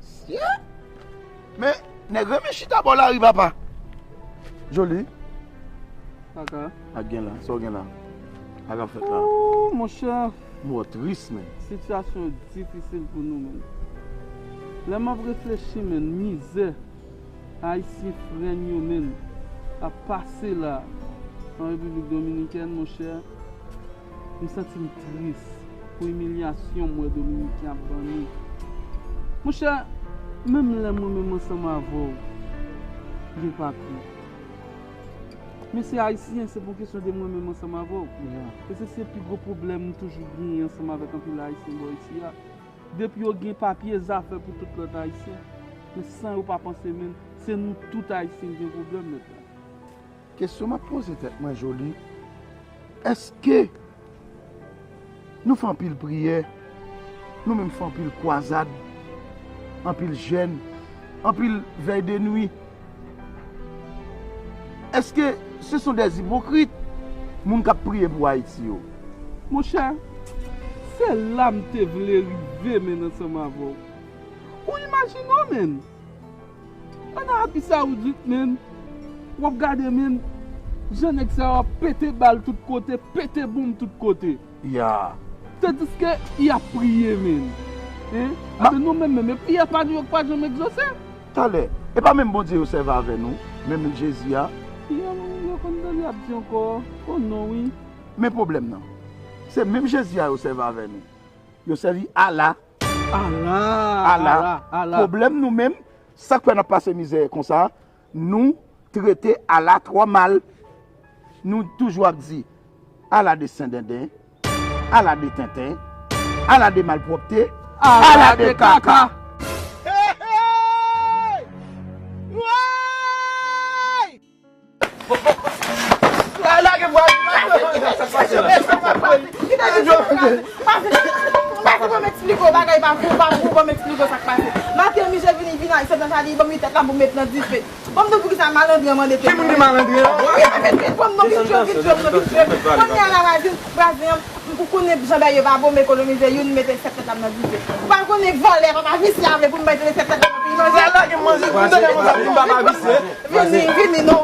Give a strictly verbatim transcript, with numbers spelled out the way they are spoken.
Sye! Men, nèg renmen chita bò lari, papa. Joli. Kaka. Ak gen la, sa w gen la? Ak ap fèt la? Ooh, monchè. M wè w tris, men. Sitiyasyon difisil pou nou, men. Lè m ap reflechi, men, mizè Ayisyen frè n yo, men, ap pase la, an Repiblik Dominikèn, monchè. M santi m tris pou imilyasyon m wè Dominiken ap ban nou. Monchè, menm lè mwen menm ansanm avè w gen papye. Men se Ayisyen, se pa yon kesyon de mwen menm ansanm avè w. E se, se pi gwo pwoblèm m toujou genyen ansanm avèk anpil Ayisyen bò isi a. Depi yo gen papye, zafè pou tout lòt Ayisyen. Men san yo pa panse, men se nou tout Ayisyen ki gen pwoblèm nèt la. Kesyon m ap poze tèt mwen, Joli, èske nou fè anpil priyè, nou menm fè anpil kwazad, anpil jèn, anpil vèy de nwi? Èske ce sont des hypocrites, moun k ap priye pou Ayiti yo? Monchè, se la m te vle rive, men, ansanm avè w. Ou imajine w, men. Ann Arabi Sawoudit, men, w ap gade, men, jan nèg sa yo ap pete bal tout kote, pete bonm tout kote. Ya. Tandiske y ap priye, men. Hein? Ma- Abe nou menm, menm, e priyè pa nou yo k pa janm egzose. Talè, e pa menm Bondye yo sèvi avè nou, menm Jezi a? Yo, yo konn tande y ap di ankò, o non, wi. Men pwoblèm nan, se menm Jezi a yo sèvi avè nou. Yo sèvi Allah. Allah, Allah, Allah, Allah. Pwoblèm nou menm, sa k fè n ap pase mizè konsa, nou trete Allah twò mal. Nou toujou ap di, Allah de sendenden, Allah de tenten, Allah de malpwòpte, Allah de kaka. Hey, hey! Woy! Lage bwa. Pase, pase, pase, ban m eksplike w bagay pa pou, pa pou, ban m eksplike w sa k pase. Maten, misye vini, vini ak sèt nan sa, li ban m tèt la pou met nan dife. Ban m di w poukisa malandren mande tèt. Ki moun ki malandren? Wi, vit, vit, ban m non, vit, vit, vit, vit. Kounye a la, vwazen, vwazen an, ou konnen jan bagay yo pa bon, m ekonomize youn, m mete sèt tèt la nan dife. Ou pa konnen vòlè, papa visye a vle pou m bay tande sèt tèt la nan pi manje. Lage manje, m tande manje, m papa visye. Vini, vini, non.